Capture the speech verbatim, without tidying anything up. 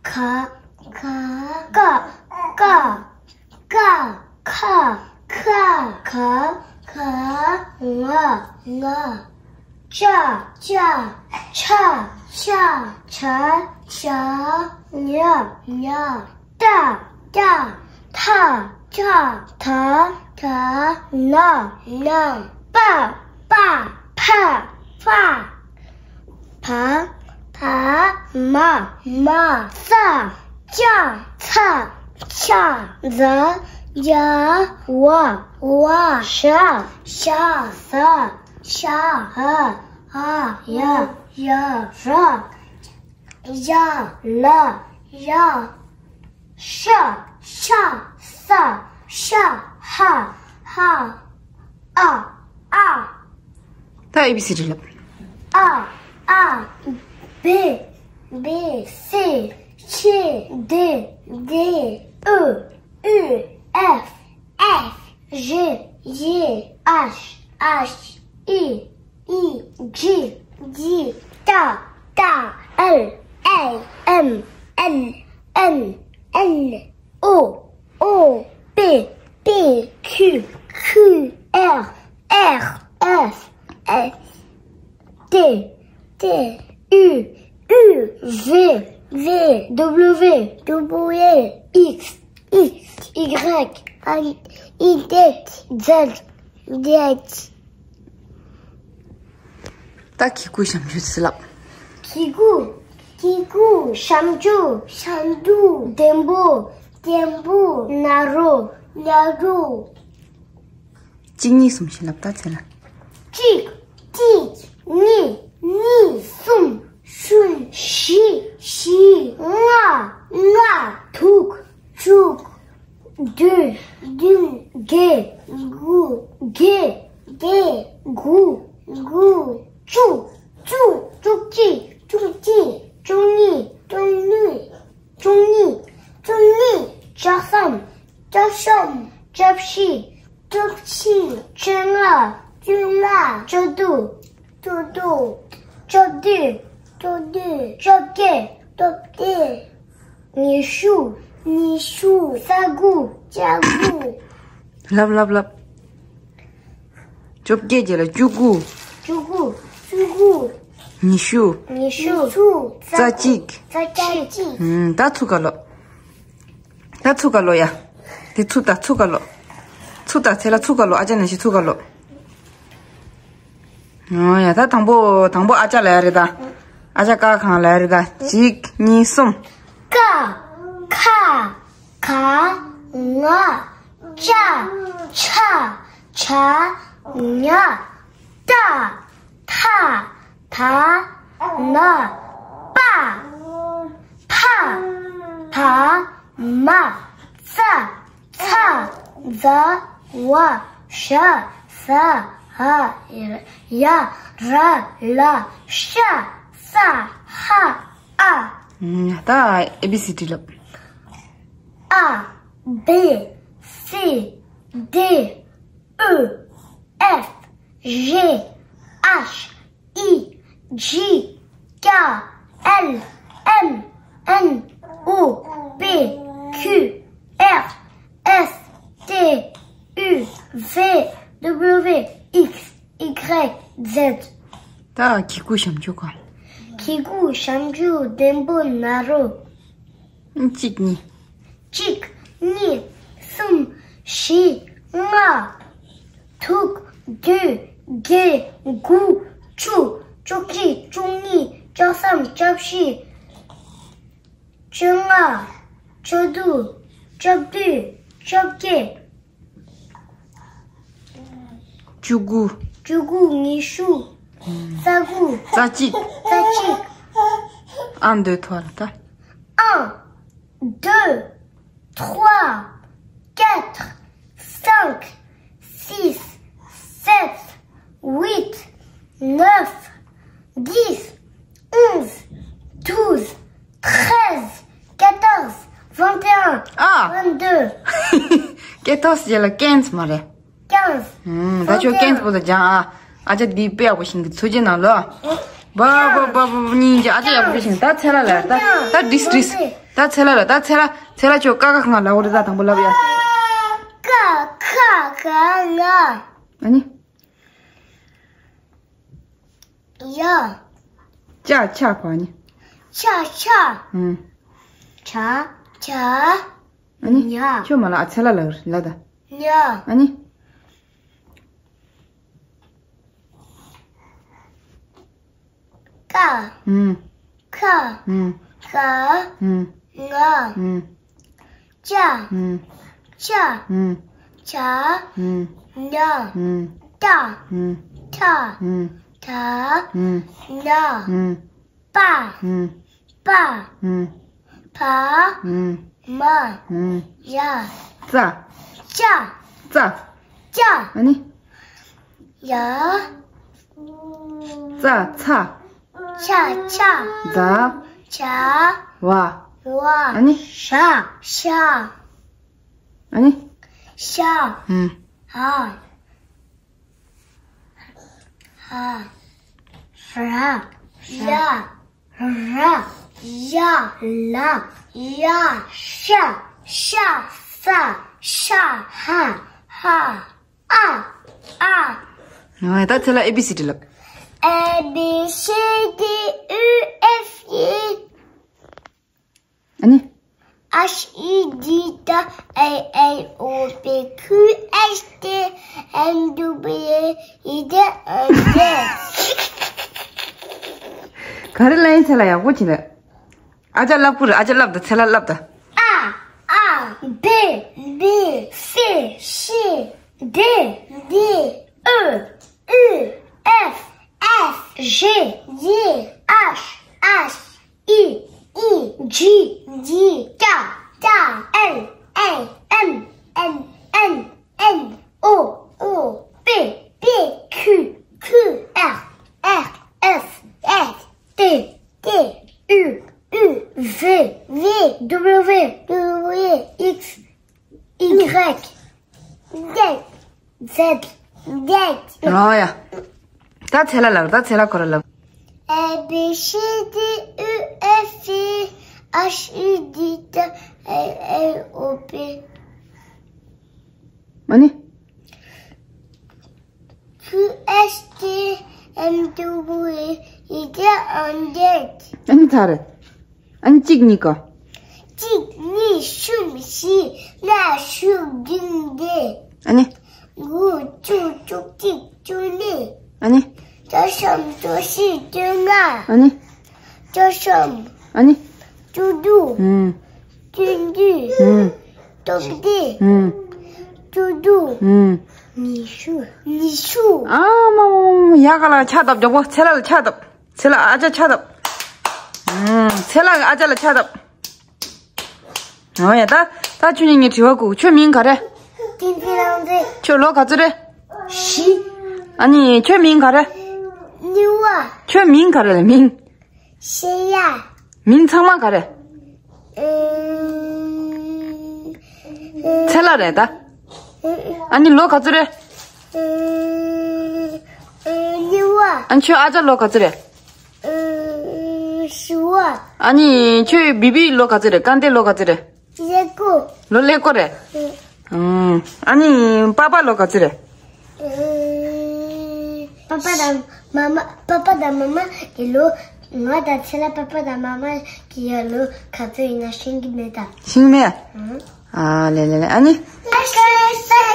ཁ། ཁ། ཀ། ཀ། ཀ། ཁ། ཁ། ཁ། ཁ། ང་། ང་་། ཅ། ཅ། ཆ། ཆ། ཆ། ཆ། ཉ། ཉ། ཏ། ཏ། ཐ། ཐ། ཐ། ཐ། ན། ན། པ། པ། ཕ། ཕ། ཕ། ཕ། མ། མ། ཙ། ཙ། ཚ། ཚ། ཛ། ཛ། ཝ། ཝ། ཞ། ཞ། ཟ། ཞ། འ། འ། ཡ། ཡ། ར། ཡ། ལ། ཡ། ཤ། ཤ། ས། ཤ། ཧ། ཧ། ཨ། ཨ། ད་ཨེ་བི་སི་ཌི་ལབ། ཨ། ཨ། བེ། བེ། སེ། ཤེ། དེ། དེ། ཨུ། ཨུ། ཨེཕ། ཨེཕ། ཞེ། ཞེ། ཨཤ། ཨཤ། ཨི། ཨི། ཇི། ཇི། ཏ། ཏ། ཨེལ། ཨེལ། ཨེམ། ཨེན། ཨེན། ཨེན། ཨོ། ཨོ། པེ། པེ། ཁྱུ། ཁྱུ། ཨེར། ཨེར། ཨེས། ཨེས། ཏེ། ཏེ། ཨུ། ཨུ། ཝེ། ཝེ། ཌབ་ལིའུ། ཌབ་ལིའུ། ཨེགས། ཨེགས། ཨི་གྷེག། ཨི་ཛེད། ཛེད། ད་གི་གུ་ཞབས་ཀྱུ་ཟེར་ལབ། གི་གུ། གི་གུ། ཞབས་ཀྱུ། ཞབས་ཀྱུ། ལྡེམ་པོ། ལྡེམ་པོ། ན་རོ། ན་རོ། གཅིག་གཉིས་གསུམ་ཞེས་ལབ་ད་ཚེ་ལ། གཅིག་གཅིག་གཉིས། གཉིས། གསུམ། གསུམ། བཞི། བཞི། ལྔ། ལྔ། དྲུག་དྲུག་བདུན། བདུན། བརྒྱད། དགུ། བརྒྱད། བརྒྱད། དགུ། དགུ། བཅུ། བཅུ། བཅུ་གཅིག་བཅུ་གཅིག་བཅུ་གཉིས། བཅུ་གཉིས། བཅུ་གཉིས། བཅུ་གཉིས། བཅུ་གསུམ། བཅུ་གསུམ། བཅུ་བཞི། བཅུ་བཞི། བཅོ་ལྔ། བཅོ་ལྔ། བཅུ་དྲུག་བཅུ་དྲུག་བཅུ་བདུན། བཅུ་བདུན། བཅོ་བརྒྱད། བཅོ་བརྒྱད། ཉི་ཤུ། ཉི་ཤུ། རྩ་དགུ། རྩ་དགུ། ལབ་ལབ་ལབ། བཅོ་བརྒྱད་བརྒྱད་ལ་བཅུ་དགུ། བཅུ་དགུ། བཅུ་དགུ། ཉི་ཤུ། ཉི་ཤུ། རྩ་གཅིག་རྩ་གཅིག་ཨུམ། ད་ཚུགས་ཀ་ལོ། ད་ཚུགས་ཀ་ལོ་ཡ། དེ་ཚུགས་ད་ཚུགས་ཀ་ལོ། ཚུགས་ད་ཚེ་ལ་ཚུགས་ཀ་ལོ། ཨ་ཅག་ནང་བཞིན་ཚུགས་ཀ་ལོ། ཨོ་ཡ། ད་དང་པོ་དང་པོ་ཨ་ཅག་ལ་ཡ་རེད་ད། ཨ་ཅག་ཀ་གང་ལ་ཡ་རེད་ད། གཅིག་གཉིས་གསུམ། ཀ། ཁ། ག། ང་། ཅ། ཆ། ཆ། ཉ། ཏ། ཐ། ཐ། ན། པ། ཕ། ཕ། མ། ཙ། ཚ། ཛ། ཝ། ཞ། ཟ། འ། ཡ། ར། ལ། ཤ། ས། ཧ། ཨ། ད་ཨེ་བི་སི་ཌི་ལབ། ཨ། བེ། སེ། དེ། ཨུ། ཨེཕ། ཞེ། ཨཤ། ཨི། ཇི། ཀ། ཨེལ། ཨེམ། ཨེན། ཨོ། པེ། ཁྱུ། ཨེར། ཨེས། ཏེ། ཨུ། ཝེ། ཌབ་ལིའུ། ཨེགས། ཨི་གྷེག། ཛེད། ད་གི་གུ་ཞབས་ཀྱུ་ག་གི་གུ་ཞབས་ཀྱུ་ལྡེམ་པོ་ན་རོ། གཅིག་གཉིས། གཅིག་གཉིས། གསུམ། བཞི། ལྔ། དྲུག་བདུན། བརྒྱད། དགུ། བཅུ། བཅུ་གཅིག་བཅུ་གཉིས། བཅུ་གསུམ། བཅུ་བཞི། བཅོ་ལྔ། བཅུ་དྲུག་བཅུ་བདུན། བཅོ་བརྒྱད། བཅུ་དགུ། བཅུ་དགུ། ཉི་ཤུ། རྩ་དགུ། རྩ་གཅིག་རྩ་གཅིག Un, deux, trois ལ་ད། Un, deux, trois, quatre, cinq, six, sept, huit, neuf, dix, onze, douze, treize, quatorze, vingt et un, ཨ། vingt-deux. Quatorze རྗེས་ལ་quinze མ་རེད། Quinze. ཨུམ། ད་ཁྱོད་quinze པོ་ད་སྦྱང་ཨ། ཨ་ཅག་འདི་དཔེ་ཡག་པོ་ཤེས་ཀྱི། ཐུགས་རྗེ་གནང་ལོ། བ་བ་བ་བ་སྙིང་རྗེ། ཨ་ཅག་ཡག་པོ་བྱས་ཤིང་། ད་ཚེ་ལ་ལ་ད་ད་དྲིས་དྲིས། ད་ཚེ་ལ་ལ་ད་ཚེ་ལ་ཚེ་ལ་ཁྱོད་ཀ་ཁ་ང་ལ་འོ་རེ་ད་དང་པོ་ལབ་ཡ། ཀ་ཁ་ག་ང་། ཨ་ནི། ཡ། ཅ་ཆ་ག་ནི། ཆ་ཆ། ཨུམ། ཆ་ཆ། ཨ་ནི། ཉ། ཁྱོད་མ་ལ་ཨ་ཚེ་ལ་ལ་ལ་ད། ཉ། ཨ་ནི། ཀ། ཨུམ། ཁ། ཨུམ། ག། ཨུམ། ང་། ཨུམ། ཅ། ཨུམ། ཆ། ཨུམ། ཆ། ཨུམ། ཉ། ཨུམ། ཏ། ཨུམ། ཐ། ཨུམ། ད། ཨུམ། ཉ། ཨུམ། པ། ཨུམ། པ། ཨུམ། བ། ཨུམ། མ། ཨུམ། ཡ། ཙ། ཅ། ཙ། ཅ། ཨ་ནི། ཡ། ཙ། ཚ། ཆ། ཆ། ཛ། ཇ། ཝ། ཝ། ཨ་ནི། ཤ། ཤ། ཨ་ནི། ཤ། ཧུམ། ཧ། ཧ། ར། ཡ། ར། ཡ། ལ། ཡ། ཤ། ཤ། ས། ཤ། ཧ། ཧ། ཨ། ཨ། ང་ད་ཚེ་ལ་ཨེ་བི་སི་ཌི་ལབ། A B C D E F G། ཨ་ནི། H I J K L M N O P Q R S T U V W X Y Z། ག་རེ་ལབ་ཡིན། ཚེ་ལ་ཡག་པོ་བྱེད་ལ། ཨ་ཅག་ལབ་ཁུར། ཨ་ཅག་ལབ་ད། ཚེ་ལ་ལབ་ད། A A B B C C D D E E F F G H H I J K L M N O P Q Q R S T U V W X Y Z Z ཨོ་ཡ། ད་ཚེ་ལ་ལབ། ད་ཚེ་ལ་ཁོ་ར་ལབ། A B C D E F G H I J K L M N O P ཨ་ནི། Q R S T U V W X Y Z ཨ་ནི་ཚར་རེད། ཨ་ནི་གཅིག་གཉིས་ཀ་གཅིག་གཉིས། གསུམ། བཞི། ལྔ། བཅུ། བདུན། བརྒྱད། ཨ་ནི། དགུ། བཅུ། བཅུ་གཅིག་བཅུ་གཉིས། ཨ་ནི། བཅུ་གསུམ། བཅུ་བཞི། བཅུ་ལྔ། ཨ་ནི། བཅུ་གསུམ། ཨ་ནི། བཅུ་དྲུག་ཨུམ། བཅུ་བདུན། ཨུམ། བཅོ་བརྒྱད། ཨུམ། བཅུ་དྲུག་ཨུམ། ཉི་ཤུ། ཉི་ཤུ། ཨ་མ་མ་མ་མ། ཡ་ག་ལ་ཕྱག་བཏབ། མགྱོགས་པོ་ཚེ་ལ་ལ་ཕྱག་བཏབ། ཚེ་ལ་ཨ་ཅག་ཕྱག་བཏབ། ཨུམ། ཚེ་ལ་ཨ་ཅག་ལ་ཕྱག་བཏབ། ཨོ་ཡ། ད་ད་ཁྱོད་ཉིད་ངའི་དྲི་བ་གུ། ཁྱོད་མིང་ག་རེ། ཏིང་ཏིང་རང་རེད། ཁྱོད་ལོ་ག་ཚོད་རེད། བཞི། ཨ་ནི་ཁྱོད་མིང་ག་རེ། ནི་བ། ཁྱོད་མིང་ག་རེ་ལ་མིང་། ཤེས་ཡ། མིང་ཚང་མ་ག་རེ། ཨུམ། ཚེ་ལ་རེད་ད། ཨ་ནི་ལོ་ག་ཚོད་རེད། ཨུམ། ཨུམ། ནི་བ། ཨ་ནི་ཁྱོད་ཨ་ཅག་ལོ་ག་ཚོད་རེད། ཨུམ། བཞི་བ། ཨ་ནི་ཁྱོད་བི་བི་ལོ་ག་ཚོད་རེད། སྐལ་ལྡན་ལོ་ག་ཚོད་རེད། ཀླད་ཀོར། ལོ་ཀླད་ཀོར་རེད། ཨུམ། ཨུམ། ཨ་ནི་པ་པ་ལོ་ག་ཚོད་རེད། ཨུམ། པ་པ་དང་མ་མ། པ་པ་དང་མ་མ་གི་ལོ། ང་དང་ཚེ་ལ་པ་པ་དང་མ་མ་གི་ཡ་ལོ་ག་ཚོད་ཡིན་ན་ཤེས་ཀྱི་མེད་ད། ཤེས་མེད། ཨུམ། ཨ་ལེ་ལེ་ལེ། ཨ་ནི། ཨ་ཤེས་ད་